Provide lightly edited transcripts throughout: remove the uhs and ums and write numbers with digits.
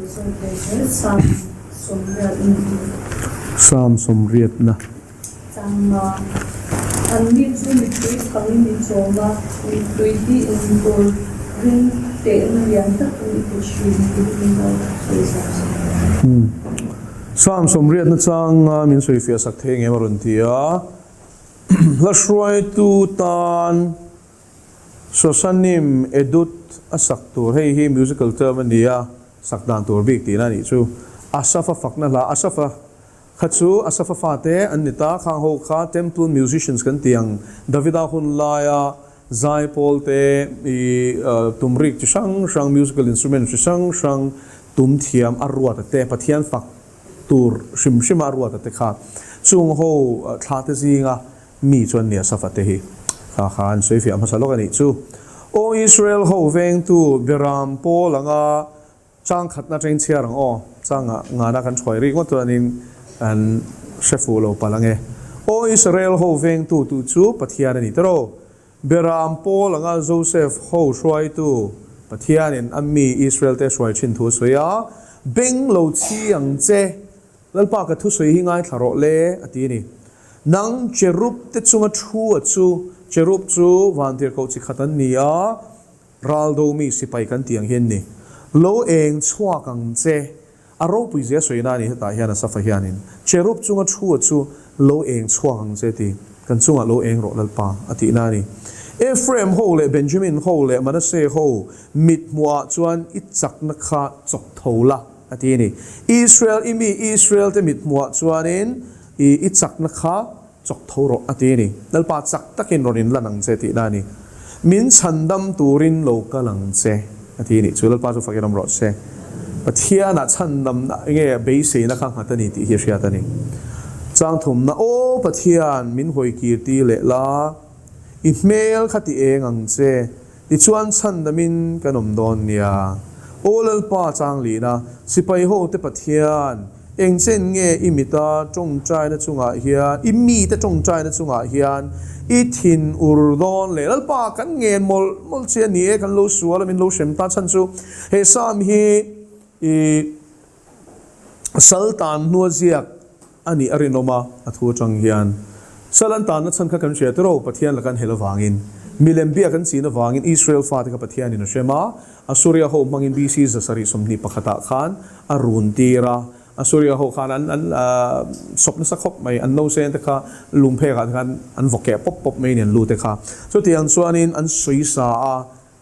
zawk ve zel Psalm sawmriat a ni. Psalm sawmriatna. Changma, Anni chu mittui chhangin i chawm a, mittui hi in tur ring tehna lian takin i pe thin tih min lo sawi sak sak. Psalm sawmriatna changa min sawifiah sak thei ngem a rawn ti a, hla hruaitu tan Sosanim Edut a sak tur, hei hi musical term a ni a, sak dan tur bik tihna a nih chu. Asaph a fakna hla, Asaph a Kha chu Asapha fate an ni ta, khang ho kha Temple musicians kan ti ang, Davida hun laia zaipawl te i tumrik chi hrang hrang, musical instrument chi hrang hrang tum thiam a ruat a te, Pathian fak tur hrim hrim a ruat a te kha chung ho thla te zinga mi chu an ni Asapha te hi. Kha kha an sawi fiah hmasa lawk a nih chu. Aw Israel ho vengtu Beram pawl anga Chang khatna atangin chhiar ang aw. Changa ngana kan hruai rik ngawt chuanin an hre fuh lo palh ange. Aw Israel ho vengtu tu chu Pathian a ni tawrh. Beram Paul anga Joseph ho hruaitu Pathianin a mi Israel te hruai thin thu a sawi a, Beng lo chhi ang che, Lalpa ka thusawi hi ngaithla rawh le, a ti a ni. Nang cherub te chunga thu a chu, cherub chu vantirhkoh chi khat an ni a, Raldo mi sipai kan tih ang hian ni. Lo eng chhuak ang che. A ropui zia sawi na a ni hetah hian Asafa hianin cherub chunga thu a chu lo eng chhuak ang che ti kan chungah lo eng rawh Lalpa a tih na a ni. Ephraim ho leh Benjamin ho leh Manasseh ho mit hmuhah chuan i chakna kha chawk tho la a ti a ni. Israel i mi Israel te mit hmuhah chuanin i i chakna kha Chawk tho rawh a ti a ni. Lalpa chak takin rawn inlan ang che tihna a ni. Min chhandam turin lo kal ang che a ti a nih chu. Lalpa chu fakin awm rawh se. Pathianah chhandamna enge beiseina kha nghat a ni tih hi a hriat a ni. Changthumna, Aw Pathian, min hawi kir ti leh la, i hmel kha ti eng ang che, tichuan chhandamin kan awm dawn nia. Aw Lalpa changlihna, sipai hote Pathian, Engchen nge i mita tawngtaina chungah hian, i mite tawngtaina chungah hian i thin ur dawn leh Lalpa kan ngen mawlh mawlh che a ni e, kan lo sual a min lo hrem ta chhan chu he Psalm hi i sal tan hnua ziak a nih a rinawm a, a thu atang hian sal an tanna chhan kha kan hria tiraw Pathian laka an hel avangin milem biak an chin avangin Israel fate kha Pathianin a hrem a, Assuria ho hmangin BC 721 ah khan a run tir a, Assuria ho khan an an sawp nasa khawp mai, an nausen te kha lungphek ah te khan an vaw keh pawp pawp mai a ni an lu te kha. Chutiang chuanin an sawi sa a,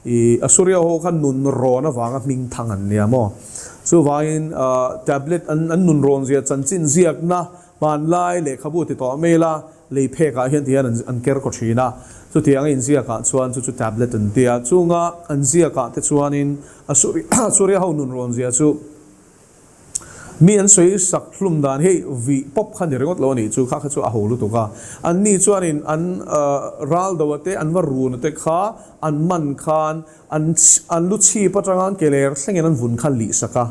ih Assuria ho kha nun rawn avanga hming thang an nia maw. Chuvangin tablet an an nun rawn zia chanchin ziakna hmanlai lehkhabu ti tawh mai ila, Lei phek ah hian ti hian an ker kaw thin a, chutiang a inziak ah chuan chu chu tablet an ti a, chunga an ziak ah te chuanin a Suria ho nun rawn zia chu mi an sawi sak hlum dan hi vih pawp kha ni ringawt lo a nih chu, kha kha chu a ho lutuk a, an ni chuanin an ral do a te an va run a te kha an man khan an an lu chhip atanga an ke ler thlengin an vun kha lih sak a,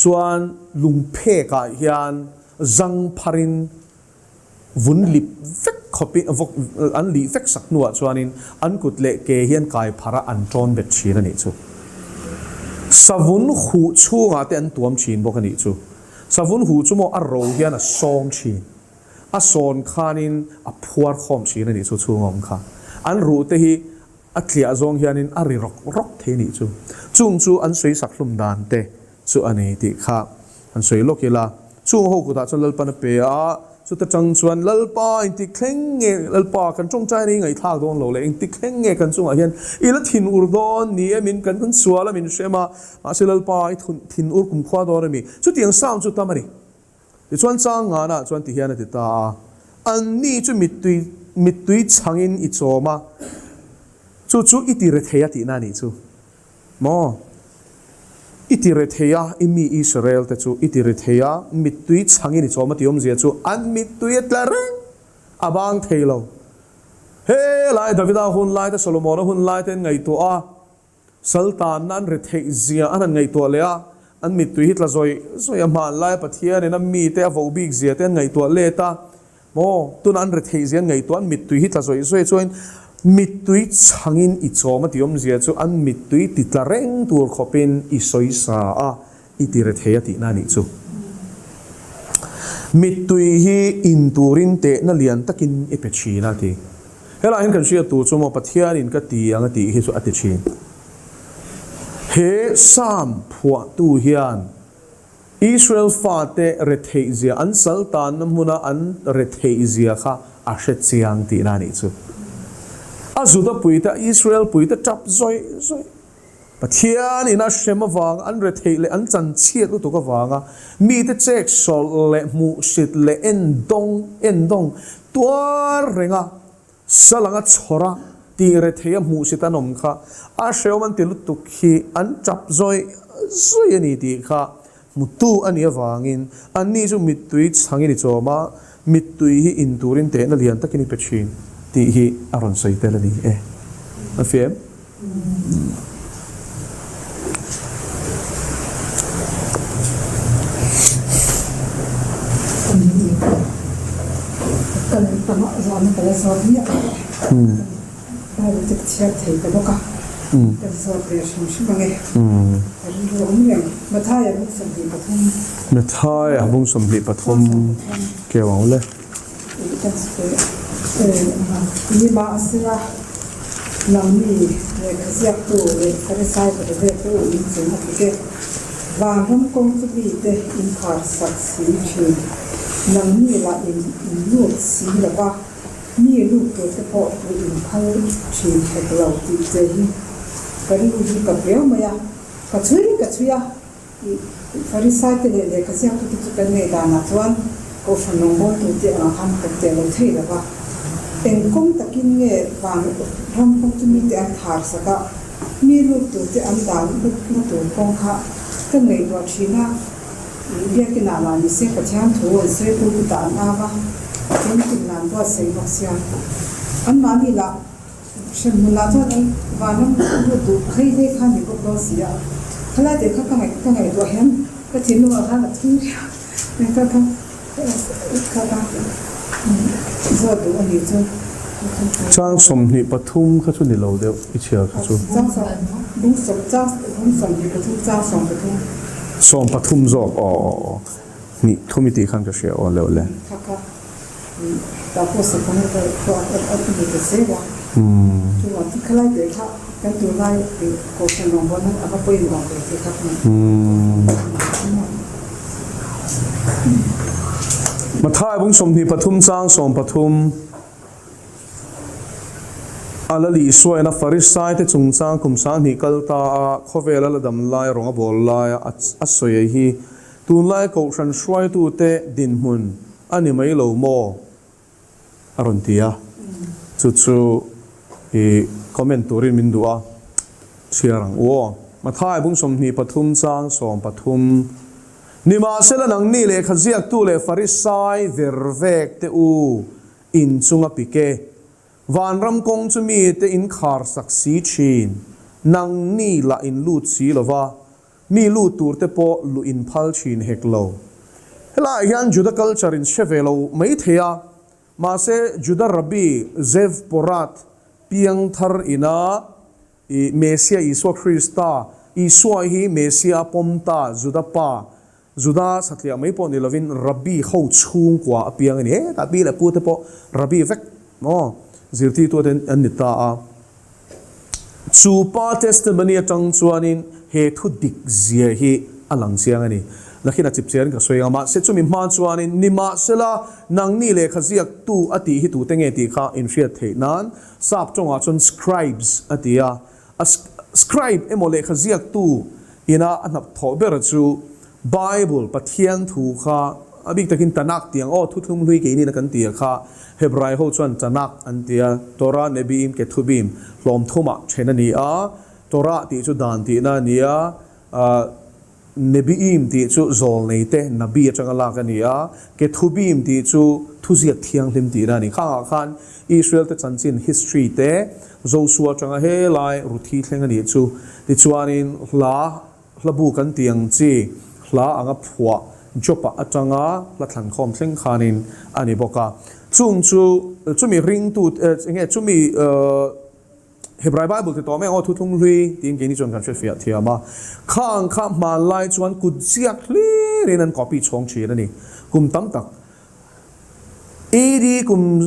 chuan lung phek ah hian zang pharin Vun lip vek khawpin vawk an lih vek sak hnuah chuanin an kut leh ke hian kai phar a an tawn bet thin a nih chu. Savun huh chhungah te an tuam thin bawk a nih chu. Savun huh chu maw a ro hian a sawng thin. A sawn khanin a phuar khawm thin a nih chu chhunga awm kha. An ruh te hi a tliah zawng hianin a ri rawk rawk thei a nih chu. Chung chu an sawi sak hlum dan te chu a ni tih kha han sawi lawk ila. Chung ho kutah chuan Lalpan a pe a, chuta tang chuan Lalpa engtik thleng nge Lalpa kan tawngtai nei ngaihthlak dawn lo leh engtik thleng nge kan chungah hian i la thin ur dawn ni em in kan kan sual a min hrem a, mahse Lalpa i thin ur kumkhua dawn a mi? Chutiang sound chu tam a ni. Tichuan chang nganah chuan ti hian a ti ta a, Anni chu mittui mittui chhangin i chawm a, chu chu i ti rethei a tihna a nih chu. Maw? I ti rethei a, i mi Israel te chu i ti rethei a, mittui chhangin i chawm a tih awmzia chu an mittui a tla reng a bang thei lo. He lai Davida hun lai te Solomona hun lai te an ngaihtuah a, Saltanna an retheih zia an han ngaihtuah leh a, an mittui hi tla zawih zawih a, hmanlai a Pathianin a mite a voh bik zia te an ngaihtuah let a, Maw, tuna an retheih zia an ngaihtuah an mittui hi tla zawih zawih chuan mittui chhangin i chawm a tih awmzia chu an mittui ti tla reng tur khawpin i sawi sa a, I ti rethei a tihna a nih chu. Mittui hi in turin tehna lian takin i pe thin a ti. Helaiah hian kan hriat tur chu maw Pathianin ka ti ang a tih hi chu a ti thin. He Psalm phuahtu hian Israel fate retheih zia, an sal tanna hmuna an retheih zia kha a hre chiang tihna a nih chu. A Juda puite, a Israel puite tap zawih zawih. Pathian in a hrem avanga an retheih leh an chanchhiat lutuk avanga mite chek sawlh leh hmuhsit leh endawng endawng tuar renga sal anga chhawra tih retheih a hmuhsit an awm kha a hrehawm an ti lutuk hi an tap zawih zawih a ni tih kha hmutu a nih avangin anni chu mittui chhangin i chawm a, mittui hi in turin tehna lian takin i pe thin tih hi a rawn sawi tel a ni e. A fiam. Bible te ka chhiar thei ta bawk a, ka zawt ve hrim hrim ang e. Ka rilru awm reng. Mathaia bung 23. Mathaia bung 23 keu ang le. Nimahsela, nangni lehkha ziaktu leh Farisai vawrh ve te u in chung a ti e. Vanram kawng chu mite in khar sak si thin, nangni lah in lut si lo va. Mi lut tur te pawh duh in phal thin hek lo tih che hi ka rilru hi ka viau mai a, ka chhui ka chhui a, ih Farisai te leh lehkha ziaktu te chu kan ngaih danah chuan Kohhran rawngbawltu te angah khan kan teh lo thei lo va, eng kawng takin nge van ram kawng chu mite an thar sak a, mi lut tur te an dan lutna tur kawng kha ka ngaihtuah thin a. Biakin ah lah nise Pathian thu an sawi pulpit ah an au a, engtin lah an buatsaih bawk sia. Anmahni lah hremhmun ah chuan an vanram lut duh phei hlei kha ni bawk dawn si a. Khalai te kha ka ngaih ka ngaihtuah hian ka thinlung ah khan a thim riau mai kha kha kha kha zawt duh a nih chu. Chang 23 kha chu ni lo deuh i chhiar kha chu. Chang sawm bung sawm chang bung 23 chang 13. 13 zawk aw aw aw hnih thum i tih khan ka hria aw leuh le. Kha kha ta pawh sakawng ka pawh a a ni ta zel a. Chuvang chu khalai teh kha kan tunlai kohhran rawngbawlna a va pawimawh ve tih kha ka Mathai bung 23 chang 13. A la lihsuaina Farisaite chungchang kum 2000 kal ta a, khawvel a la dam lai rawng a bawl laia a sawi hi tunlai kohhran hruaitute dinhmun a ni mai lo maw? a rawn ti a, chu chu i comment turin min duh a, chhiar ang u aw. Mathai bung 23 chang 13. Nimahsela nangni lehkha ziaktu leh Farisai vervek te u in chunga pik e. Vanram kawng chu mite in khar sak si thin, nangni lah in lut si lo va, mi lut tur te pawh luh in phal thin hek lo. Helaiah hian Juda culture in hre ve lo mai thei a, mahse Juda Rabbi Zev Porat piangthar ina I Mesia Isua Krista, Isua hi Mesia a pawm ta, Juda pa, Juda satliah mai pawh ni lovin Rabbi ho chhungkua a piang a ni. Hetah pi leh pu te pawh Rabbi vek maw zirtirtu te an ni ta a. Chu pa testimony atang chuanin he thu dik zia hi a lang chiang a ni. Nakhin a chip chian ka sawi ang a, mahse chumi hma chuanin nimahsela nangni lehkha ziaktu a tih hi tute nge tih kha inhriat theih nan Sap tawngah chuan scribes a ti a, a scribe emaw lehkha ziaktu ina a hnap thawh ber chu Bible, Pathian thu kha a bik takin Tanakh tih ang aw, thuthlung hlui keinin a kan ti a kha Hebrai ho chuan Tanakh an ti a, Torah, Nebiim, Kethubim hlawm thumah then a ni a, Torah tih chu dan tihna a ni a, Nebiim tih chu zawlnei te Nabi atanga lak a ni a, Kethubim tih chu thuziak thianghlim tihna a ni. Khangah khan Israel te chanchin, history, te Josua atanga helai Ruthi thleng a nih chu. Tichuanin hla, hla bu kan tih ang chi, hla anga phuah Jopa atanga hla thlankhawm thleng khanin a ni bawk a. Chung chu chumi ringtu, enge chumi. Hebrai Bible ti tawh mai ang aw, Thuthlung Hlui tiin keini chuan kan hrefiah thiam a. Khang kha hmanlai chuan kut ziak hlirin an copy chhawng thin a ni. Kum tam tak AD kum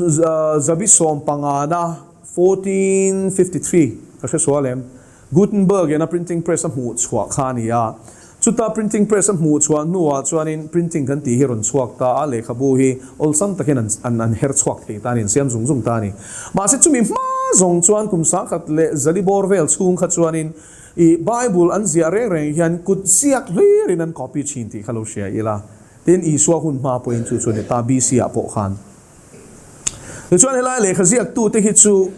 zabi sawm pangana, 1453, ka hre sual em? Gutenberg in a printing press a hmuh chhuah kha a ni a. Chuta printing press a hmuh chhuah hnuah chuanin printing kan tih hi rawn chhuak ta a, lehkhabu hi awlsam takin an an an her chhuak thei ta a ni, an siam zung zung ta a ni. Mahse chumi hma zawng chuan kum sangkhat leh zali bawr vel chhung kha chuanin ih Bible an ziah reng reng hian kut ziak hlirin an copy thin tih kha lo hria ila. Tin, Isua hun hma pawhin chu chu a ni ta, BC ah pawh khan. Tichuan helai lehkha ziaktute hi chu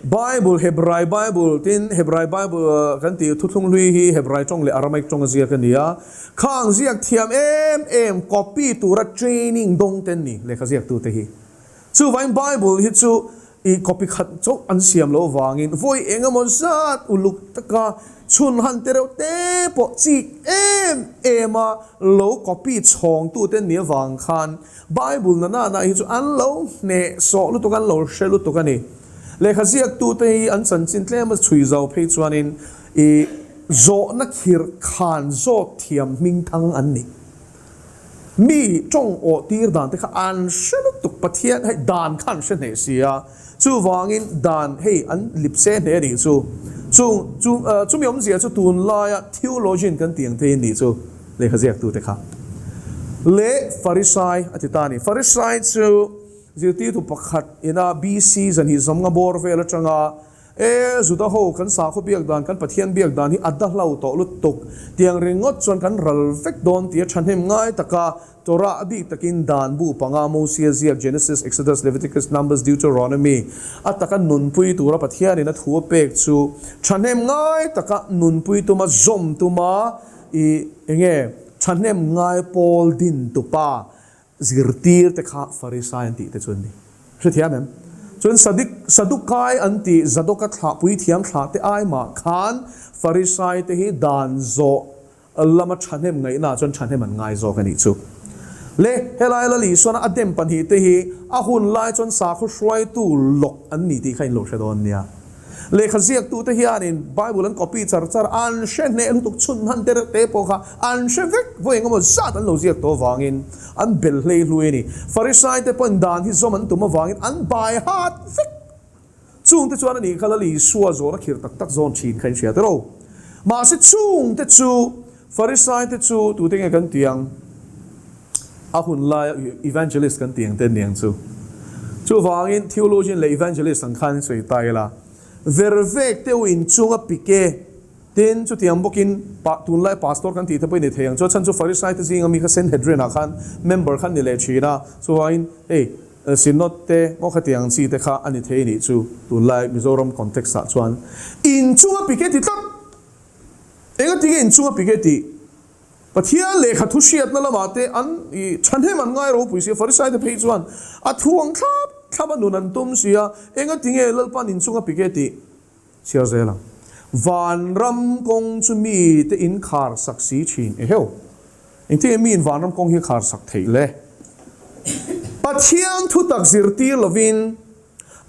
Bible, Hebrai Bible, tin Hebrai Bible kan tih Thuthlung Hlui hi Hebrai tawng leh Aramaic tawng a ziak a ni a. Khang ziak thiam em em copy tura training dawng te an ni lehkha ziaktute hi. Chuvangin Bible hi chu I copy khat chauh an siam loh vangin vawi eng emaw zat uluk taka chhun han te reuh te pawh chik em em a lo copy chhawng tute an nih avang khan Bible na na na hi chu an lo hneh sawh lutuk an lo hre lutuk a ni. Lehkha ziaktute hi an chanchin tlem a chhui zo phei chuanin i zawhna khirh khan zawt thiam hming thang an ni. Mi tawng awh tir dan te kha an hre lutuk, Pathian hei dan kha an hre hneh si a, chuvangin dan hei an lip se hneh a nih chu. Chung chu chumi awmzia chu tunlaia theologian kan tih ang thei a nih chu lehkha ziaktute kha. Leh Farisai a ti ta a ni. Farisai chu zirtirtu pakhat ina BC zanhih zamnga bawr vel atanga E, Juda ho, kan sakhaw biak dan, kan Pathian biak dan hi a dahlo tawh lutuk. Tiang ringawt chuan kan ral vek dawn tih a thahnem ngai taka Torah a bik takin dan bu panga Mosia ziak Genesis, Exodus, Leviticus, Numbers, Deuteronomy a taka nunpui tura Pathianin a thu a pek chu thahnem ngai taka nunpui tuma zawm tuma i enge thahnem ngai pawl din tupa Zirtir te kha Farisai an tih te chu an ni. Hrethiam em? Chuan Sadik, Sadukai an tih Zadoka thlah puithiam thlah te ai mah khan Farisai te hi dan zawh lama thahnem ngaihna ah chuan thahnem an ngai zawk a nih chu. Le, helai Lal Isuana a dem pahnih te hi a hun lai chuan sakhaw hruaitu lawk an ni tih kha in lo hre dawn nia. Lehkha ziaktute hianin Bible an copy char char a, an hre hneh lutuk chhun hman te reuh te pawh kha an hre vek vawi engemaw zat an lo ziak tawh avangin an bel hlei hlui a ni. Farisaite pawhin dan hi zawm an tum avangin an bai hat vek. Chungte chuan a nih kha Lal Isua zawhna khir tak tak zawn thin kha in hria tiraw. Mahse chungte chu Farisaite chu tute nge kan tih ang? A hun laia evangelist kan tih ang te aniang chu. Chuvangin theologian leh evangelist ang khan sawi ta ila, vervek te u inchunga pike tin chutiang bawkin tunlai pastor kan tih te pawh i ni thei ang chu. A chhan chu Farisai te zinga mi kha Sanhedrin ah khan member khan ni leh thin a, chuvangin hei Synod te maw khatiang chi te kha a ni thei nih chu tunlai Mizoram context ah chuan inchunga pike ti tlat. Engatinge inchunga pike tih? Pathian lehkha thu hriatna lamah te an i thahnem an ngai ropui si a, Farisai te phei chuan a thu ang thlap thlap a nun an tum si a, engatinge Lalpan inchunga pike tih chhiar zel ang. Vanram kawng chu mi te in khar sak si thin eheu. Engtinge mi in vanram kawng hi a khar sak theih le? Pathian thutak zirtir lovin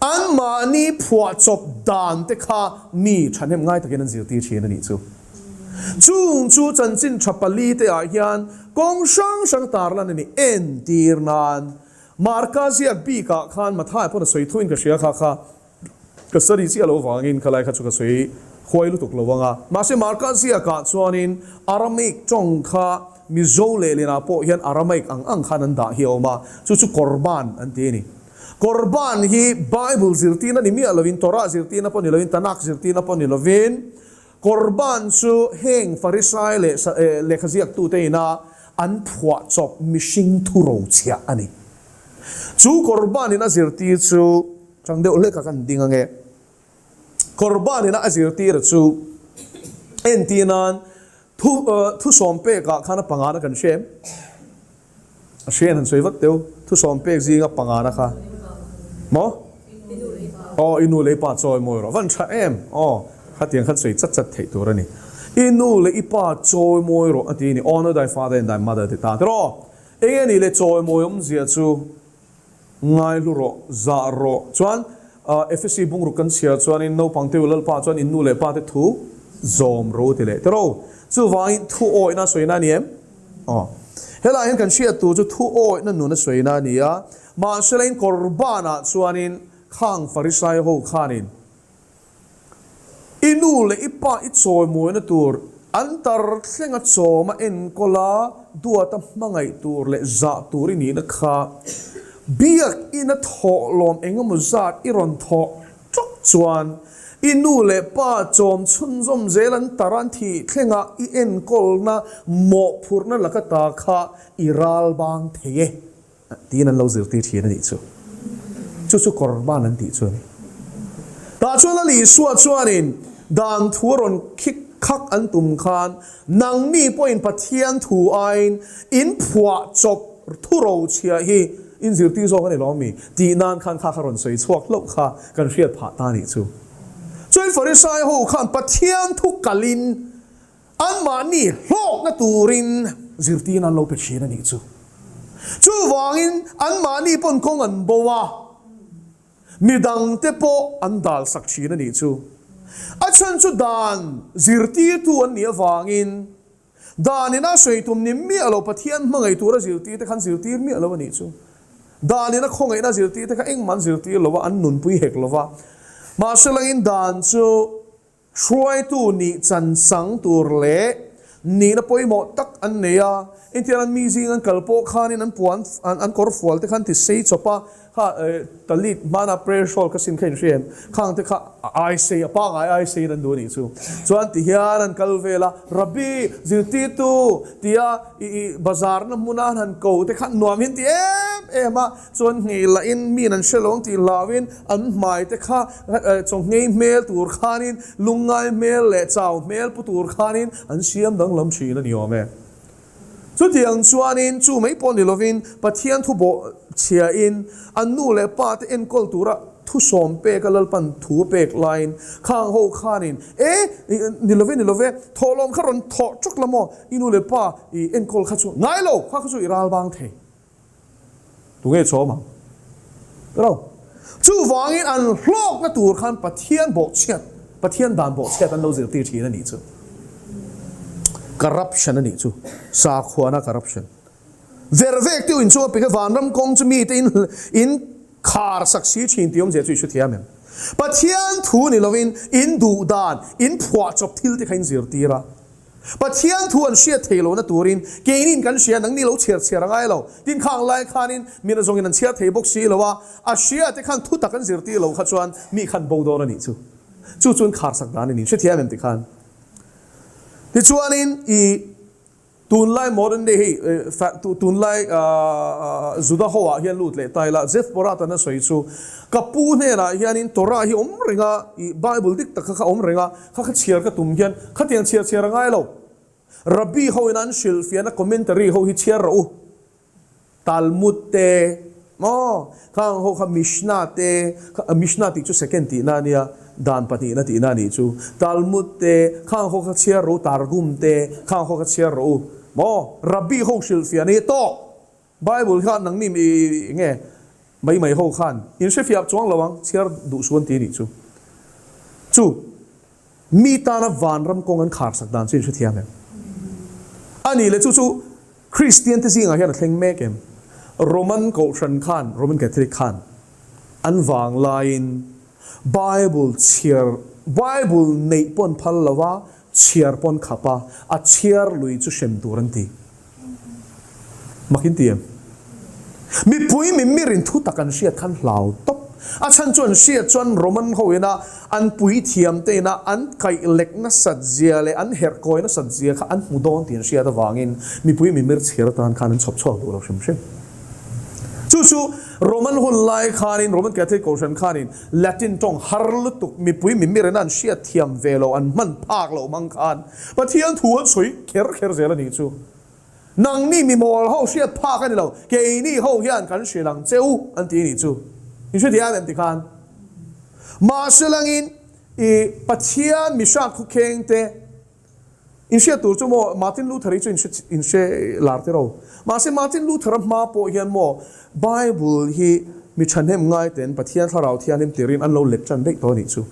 Anmahni phuahchawp dan te kha mi thahnem ngai takin an zirtir thin a nih chu. Chung chu chanchin tha pali te ah hian kawng hrang hrang tarlan a ni. Entir nan, Marka ziak bik ah khan Mathai pawn a sawi thuin ka hria kha kha ka study chiah lo vangin khalai kha chu ka sawi huai lutuk lo ang a. Mahse Marka ziak ah chuanin Aramaic tawng kha Mizo lehlin ah pawh hian Aramaic ang ang khan an dah hi a awm a, chu chu Korban an ti a ni. Korban hi Bible zirtirna ni miah lovin, Torah zirtirna pawh ni lovin, Tanakh zirtirna pawh ni lovin, Korban chu heng Farisai leh lehkha ziaktute ina an phuah chawp mihring thu rochhiah a ni. Chu Korban in a zirtir chu chang deuh hlek a kan ding ange. Korban ina a zirtir chu entir nan thu thusawm pekah khan a pangana kan hre em? A hrian han sawi vat teu, thusawm pek zinga pangana kha maw? Aw, i nu leh i pa chawi mawi rawh. Van tha em? Aw, khatiang khan sawi chat chat theih tur a ni. I nu leh i pa chawi mawi rawh a ti a ni. Honour thy father and thy mother ti ta tiraw? Enge ni le chawi mawi awmzia chu ngaihlu rawh, zah rawh. Chuan. Efesi bungruk kan chhiar chuanin naupang te u Lalpa chuan in nu leh pa te thu zawm ro ti leh tiro. Chuvangin thu awihna sawina a ni em? Aw. Helaiah hian kan hriat tur chu thu awihna nun a sawina a ni a. Mahsela in Korban-ah chuanin khang Farisai ho khanin I nu leh i pa i chawimawina tur an tar thlenga chawma enkawl a, duata hmangaih tur leh zah tur i nihna kha biakina thawhlawm engemaw zat i rawn thawh tawk chuan i nu leh pa chawm chhunzawm zel an tar an thih thlenga i enkawlna mawhphurhna laka ta kha i ral bang thei e. Tiin an lo zirtir thin a nih chu. Chu chu Korban an tih chu a ni. Tah chuan Lal Isua chuanin dan thu a rawn khik khak an tum khan nangni pawhin Pathian thu aiin in phuah chawp thu rochhia hi in zirtir zawk a ni lawm mi? Tih nan khan kha kha rawn sawi chhuak hlauh kha kan hriat phah ta a nih chu. Chuan Farisai ho khan Pathian thu kalin Anmahni hlawkna turin zirtirna an lo pe thin a nih chu. Chuvangin anmahni pawn kawng an bo a, midangte pawh an dalsak thin a nih chu. A chhan chu dan zirtirtu an nih avangin dan ina sawi tum ni miah lo Pathian hmangaih tura zirtirte khan zirtir miah lo a nih chu. Dan ina khawngaihna zirtirte kha engmah an zirtir lo a, an nunpui hek lo va. Mahse langin dan chu Hruaitu nih chan chang tur leh nihna pawimawh tak an nei a, engtiang an mi zing an kal pawh khanin an puan an kawr fual te kha an ti sei chawp a, kha talit hmana prayer shawl kha sin kha in hria em, khang te kha a ai sei a pangai ai seiin an duh a nih chu. Chuan ti hian an kal vel a, Rabbi, zirtirtu tia i i bazar na hmuna an han ko te kha nuam hi an ti em em a, Chuan nghei lahin miin an hre lo ang tih hlauin an hmai te kha chawnghei hmel tur khanin lungngai hmel leh chau hmel pu tur khanin an siam danglam thin a ni awm e. Chutiang chuanin chu mai pawh ni lovin Pathian thu bawh chhiain an nu leh pa te enkawl tura thu sawm pek a Lalpan thu a pek laiin khang ho khanin e ni love ni love thawhlawm kha rawn thawh ṭawk la maw i nu leh pa i enkawl kha chu ngai lo kha kha chu i ral bang thei. Tunge chhawm ang? Ka lo. Chuvangin an hlawkna tur khan Pathian bawhchhiat, Pathian dan bawhchhiat an lo zirtir thin a nih chu. Corruption a nih chu. Sakhuana corruption. Vervek teuh in chu a pek a, vanram kawng chu mite in in khar sak si thin tih awmzia chu i hrethiam em? Pathian thu ni lovin in duh dan, in phuahchawp thil te kha in zirtir a. Pathian thu an hriat thei lohna turin keinin kan hria, nangni lo chhiar chhiar a ngai lo. Tin khang lai khanin mi na zawngin an chhiar thei bawk si lo a, a hria te khan thu tak an zirtir lo kha chuan mi khan bo dawn a nih chu. Chu chuan kharsak dan a ni. Hrethiam em ti khan. Tichuanin i tunlai modern day hei tunlai Juda ho ah hian lut leh ta ila Jeff Porat an a sawi chu ka pu hnenah hianin Torah hi awm reng a, i Bible dik tak kha kha awm reng a, Kha kha chhiar ka tum hian khatiang chhiar chhiar a ngai lo. Rabbi ho in an hrilhfiahna commentary ho hi chhiar rawh u. Talmud te maw khang ho kha Mishnah te kha Mishnah tih chu second tihna a nia dan pahnihna tihna a nih chu. Talmud te khang ho kha chhiar rawh u Targum te khang ho kha chhiar rawh u maw Rabbi ho hrilhfiahna hi tawk. Bible khan nangni mi nge mai mai ho khan in hrefiah chuang lo ang chhiar duh suan ti nih chu. Chu mi tana vanram kawng an khar sak dan chu in hrethiam em? A nih leh chu chu Kristian te zingah hian a thleng mek em? Roman Kohhran khan, Roman Catholic khan an vang laiin Bible chhiar Bible neih pawn phal lo a, chhiar pawn khap a, a chhiar lui chu hrem tur an ti. Mak in ti em? Mipui mimirin thu tak an hriat khan hlau tawp. A chhan chu an hriat chuan Roman ho ina an puithiam te ina an kaih lek nasat zia leh an herh kawi nasat zia kha an hmu dawn tih an hriat avangin mipui mimir chhiar atan khan an chhawp chhuak duh lo hrim hrim. Chu chu Roman hun lai khanin Roman Catholic Kohhran khanin Latin tawng har lutuk mipui mimir ina an hriat thiam ve lo an hman phak loh hmang khan Pathian thu an sawi kher kher zel a nih chu. Nangni mi mawl ho hriat phak a ni lo, keini ho hian kan hrilh ang che u an ti a nih chu. In hrethiam em tikhan? Mahse langin i Pathian mi hrat khukheng te. In hriat tur chu maw Martin Luther hi chu in hre in hre lar te ro. Mahse Martin Luther a hma pawh hian maw Bible hi mi thahnem ngai ten Pathian Thlarau Thianghlim tirin an lo let tan daih tawh a nih chu.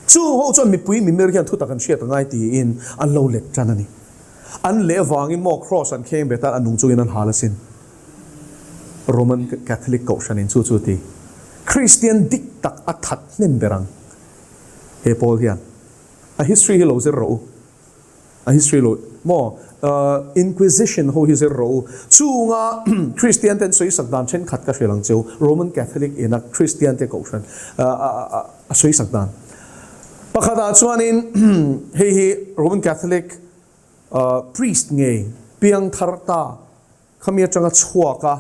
Chung ho chuan mipui mimir hian thutak an hriat a ngai tiin an lo let tan a ni. An leh avangin maw Cross an kheng bet a, a nung chungin an hal asin. Roman Catholic Kohhranin chu chu ti. Kristian dik tak a that hnem ber ang he pawl hian. A history hi lo zir rawh u. A history lo maw Inquisition ho hi zir rawh u. Chunga Kristian ten sawisak dan thenkhat ka hrilh ang cheu. Roman Catholic ina Kristian te kohhran a sawisak dan. Pakhatah chuanin hei hi Roman Catholic priest ngei piangthar ta khami atanga chhuak a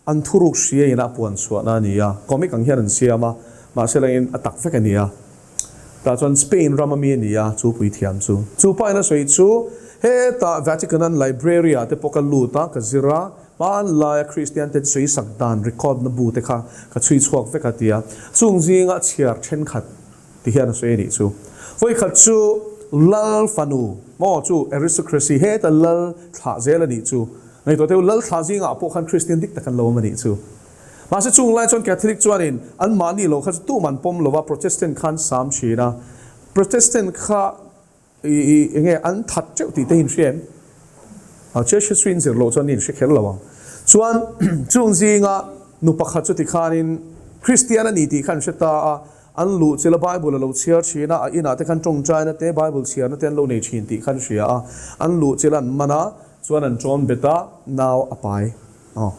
An thuruk hria in a puan chhuahna a ni a, comic ang hian an siam a, mahse langin a tak vek a ni a. Tah chuan Spain ram ami a ni a, chu puithiam chu. Chu pa in a sawi chu, hetah Vatican an library ah te pawh ka lut a, ka zir a, hmanlaia Kristian te sawi sak dan record na bu te kha ka chhui chhuak vek a ti a, chung zinga chhiar thenkhat ti hian a sawi a nih chu. Vawikhat chu Lal fanu maw chu aristocracy heta Lal thlah zel a nih chu. Ngaihtuah teu Lal thlah zingah pawh khan Kristian dik tak an lo awm a nih chu. Mahse chung lai chuan Catholic chuanin anmahni lo kha chu tum an pawm lo va, Protestant kha an sam thin a. Protestant kha I enge an that teuh tih te hi in hria em? A church history in zir loh chuan in hre kher lo ang. Chuan chung zinga nu pakhat chu tikhanin Kristian a ni tih kha an hre ta a, an luh chila Bible a lo chhiar thin a, a inah te khan tawngtaina te Bible chhiarna te an lo nei thin tih kha an hria a, an luh chila an man a, chuan an tawn bet a, nau a pai. Aw.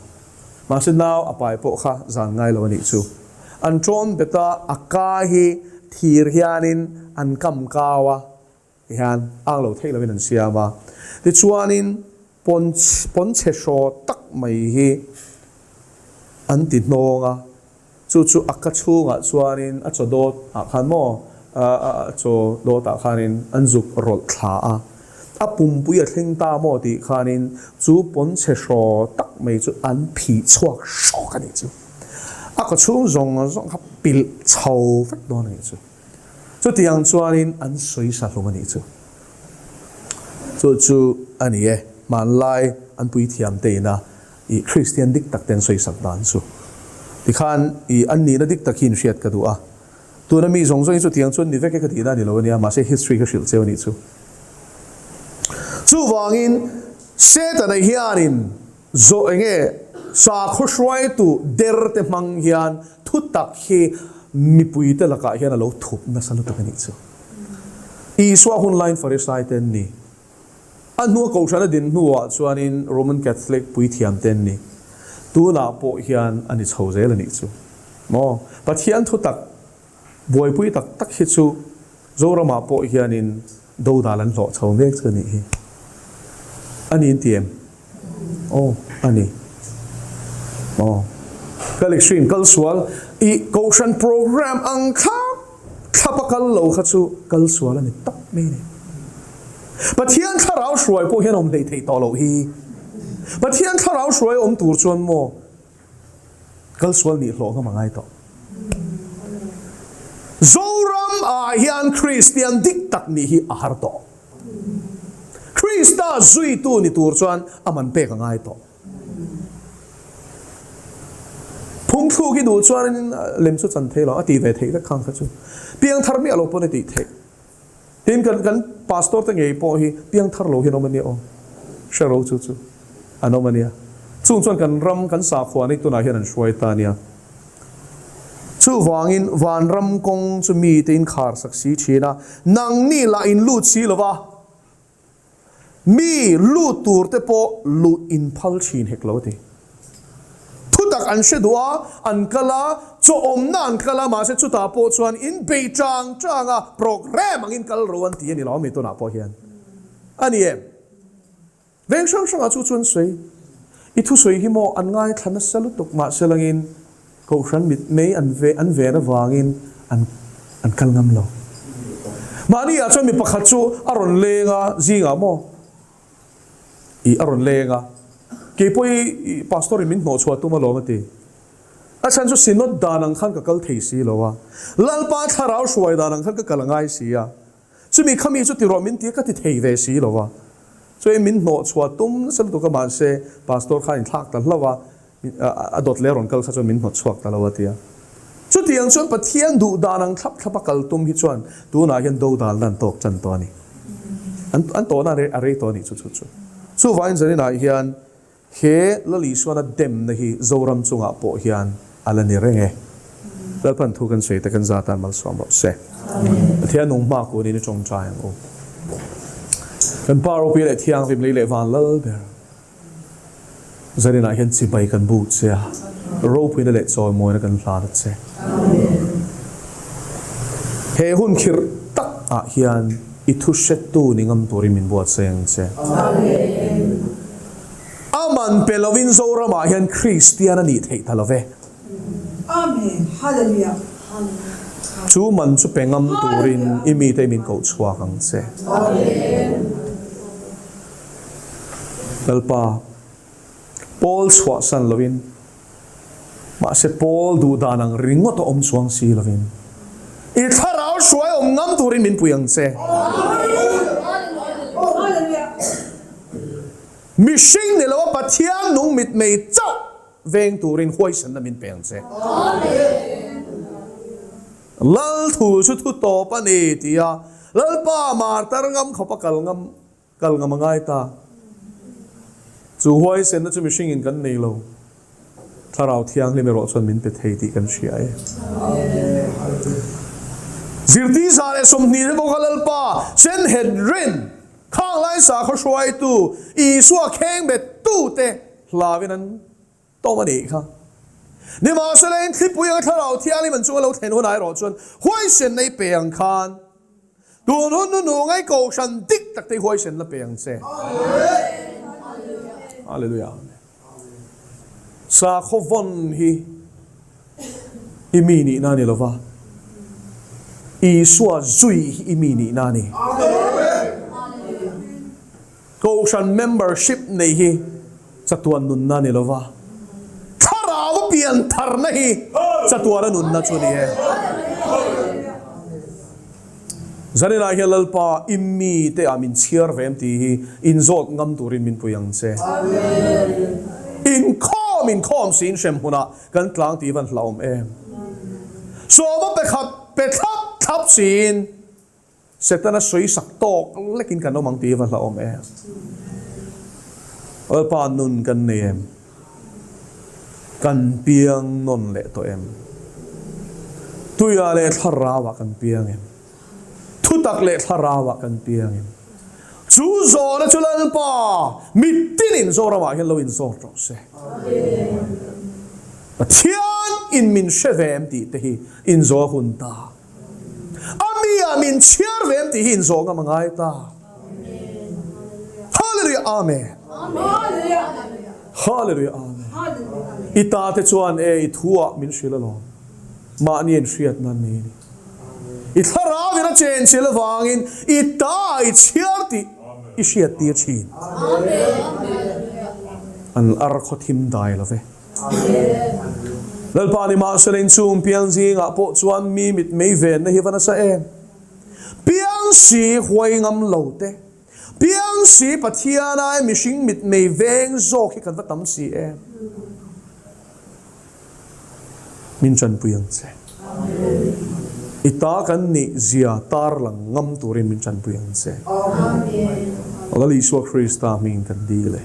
Mahse nau a pai pawh kha zan ngai lo a nih chu. An tawn bet a, a ka hi thir hianin an kam kau a, tihian ang lo theih lovin an siam a. Tichuanin pawn pawn chhe hraw tak mai hi an ti hnawng a, Chu chu a ka chhungah chuanin a chaw dawt ah khan maw a chaw dawt ah khanin an zuk rawlh thla a, a pumpui a thleng ta maw tih khanin chu pawnchhe hraw tak mai chu an phih chhuak hrawk a nih chu. A ka chhung zawng zawng kha pilh chho vek dawn a nih chu. Chutiang chuanin an sawi sa hlum a nih chu. Chu chu a ni e, hmanlai an puithiam te ina i Kristian dik tak te an sawi sak dan chu. Tikhan i an nihna dik tak hi inhriat ka duh a. Tuna mi zawng zawng hi chutiang chuan ni vek e ka tihna a ni lo a nia, mahse history ka hrilh cheu a nih chu. Chuvangin Setana hianin Zawh enge sakhaw hruaitu der te hmang hian thutak hi mipui te lakah hian a lo thup nasa lutuk a nih chu. Isua hun laiin Farisai te an ni. A hnua Kohhran a din hnuah chuanin Roman Catholic puithiam te an ni. Tunah pawh hian a ni chho zel a nih chu. Maw? Pathian thutak Buaipui tak tak hi chu Zoramah pawh hianin dodal an hlawh chho mek chu a nih hi. A ni in ti em? Aw, a ni. Aw. Kal extreme, kal sual, i Kohhran program ang thlap thlap a kal lo kha chu kal sual a ni tak mai a ni. Pathian thlarau hruai pawh hian awm hleih theih tawh loh hi. Pathian thlarau hruai awm tur chuan maw Kal sual nih hlawh ngam a ngai tawh. Zoram ah hian Kristian dik tak nih hi a har tawh. Krista zuitu ni tur chuan a man pek a ngai tawh. Phungthluk i duh chuan lem chu chan thei lo, a tih ve theih vek khang kha chu. Piangthar miah lo pawn a tih theih. Tin, kan kan pastor te ngei pawh hi piangthar lo hian awm a nia aw. Hre ro chu chu an awm a nia. Chung chuan kan ram kan sakhua nei tunah hian an hruai ta a nia. Chuvangin vanram kawng chu mite in khar sak si thin a, nangni lah in lut si lo va. Mi lut tur te pawh luh in phal thin hek lo a ti. Thutak an hre duh a, an kal a, chaw awmna an kal a, mahse chutah pawh chuan in bei chang chang a, program angin kal ro an ti a ni lo ami tunah pawh hian a ni em? Veng hrang hrangah chu chuan sawi, i thusawi hi maw an ngaithla nasa lutuk mahse langin Kohhran mit mei an ve an ven avangin an an kal ngam lo. Mahni ah chuan mi pakhat chu a rawn leng a, zingah maw? Ih a rawn leng a, kei pawh hi pastor in min hnawh chhuah tum alawm a ti. A chhan chu synod dan ang khan ka kal thei si lo a, Lalpa thlarau hruai dan ang khan ka kal a ngai si a. Chumi khami chu ti rawh min ti a, ka ti thei ve si lo a. Chuan min hnawh chhuah tum nasa lutuk a, mahse pastor khan inthlak ta hlauh a, a dawt leh a rawn kal kha chuan min hnawt chhuak ta lo a ti a. Chutiang chuan Pathian duh dan ang thlap thlap a kal tum hi chuan tunah hian dodalna an tawk chan tawh a ni. An an tawhna a rei tawh a nih chu chu chu. Chuvangin zaninah hian He Lal Isuana demna hi Zoram chungah pawh hian a la ni reng e. Lalpan thu kan sawi te kan za tan malsawm rawh se. Pathian nung hma kunin i tawngtai ang u. Kan Pa ropui leh Thianghlim lei leh van lal ber. Zaninah hian chibai kan buk che a, ropuina leh chawimawina kan hlan a che. He hun khirh tak ah hian i thu hretu ni ngam turin min buatsaih ang che. A man pe lovin Zoramah hian Kristian a nih theih ta lo ve. Amen. Hallelujah. Chu man chu pe ngam turin i mite min koh chhuak ang che. Lalpa, Paul chhuahsan lovin, mahse Paul duh dan ang ringawt a awm chuang si lovin, i thlarau hruai awm ngam turin min pui ang che. Mihring ni loa Pathian nung mitmei chauh veng turin huaisanna min pe ang che. Lal thu chu thu tawp a ni tia Lalpa martar ngam khawpa kal ngam Kal ngam a ngai ta. Chu huaisenna chu mihringin kan nei lo. Thlarau Thianghlim erawh chuan min pe thei tih kan hria e. Zirtir 120 te pawh kha Lalpa Sanhedrin, khang lai sakhaw hruaitu, Isua khengbet tute hlauin an tawm a nih kha. Nimahsela in thlipui anga Thlarau Thianghlim an chunga lo thlen hunah erawh chuan huaisenna i pe ang khan tun hun nu nu ngai kohhran dik tak te i huaisenna pe ang che. Hallelujah. Sakhaw vawn hi i mi nihna a ni lova, Isua zui hi i mi nihna a ni. Kohhran membership nei hi chatuan nunna a ni lo va, thlarau a pian tharna hi chatuana nunna chu a ni e. Zaninah hian Lalpa i mite ah min chhiar ve em tih hi inzawt ngam turin min pui ang che. Inkhawm inkhawm siin hrem hmunah kan tlang tih van hlauhawm em. Sawma pe khat pe thlap thlap siin Setana sawi sak tawk lekin kan awm ang tih hi va hlauhawm em? Lalpa nun kan nei em? Kan piang nawn leh tawh em? Tuia leh thlarauah kan piang em? Thutak leh thlarauah kan piang em? Chu zawhna chu Lalpa mitinin Zoramah hian lo inzawt rawh se. Pathian in min hre ve em tih te hi inzawh a hun ta. A mi ah min chhiar ve em tih hi inzawh ngam a ngai ta. Hallelujah Amen. Hallelujah Amen. I ta te chuan e i thu ah min hrilh alawm. Mahni in hriatna an nei a ni. I thlarau in a chen chil avangin i ta ah i chhiar tih i hriat tir thin. An ar khaw thim dai lo ve. Lalpa nimahsela inchhung piang zingah pawh chuan mi mitmei venna hi va nasa em? Piang si huai ngam lo te, piang si Pathian ai mihring mitmei veng zawk hi kan va tam si em? Min tanpui ang che. I ta kan nih zia tarlang ngam turin min tanpui ang che. Lal Isua Krista hmingin kan dil e.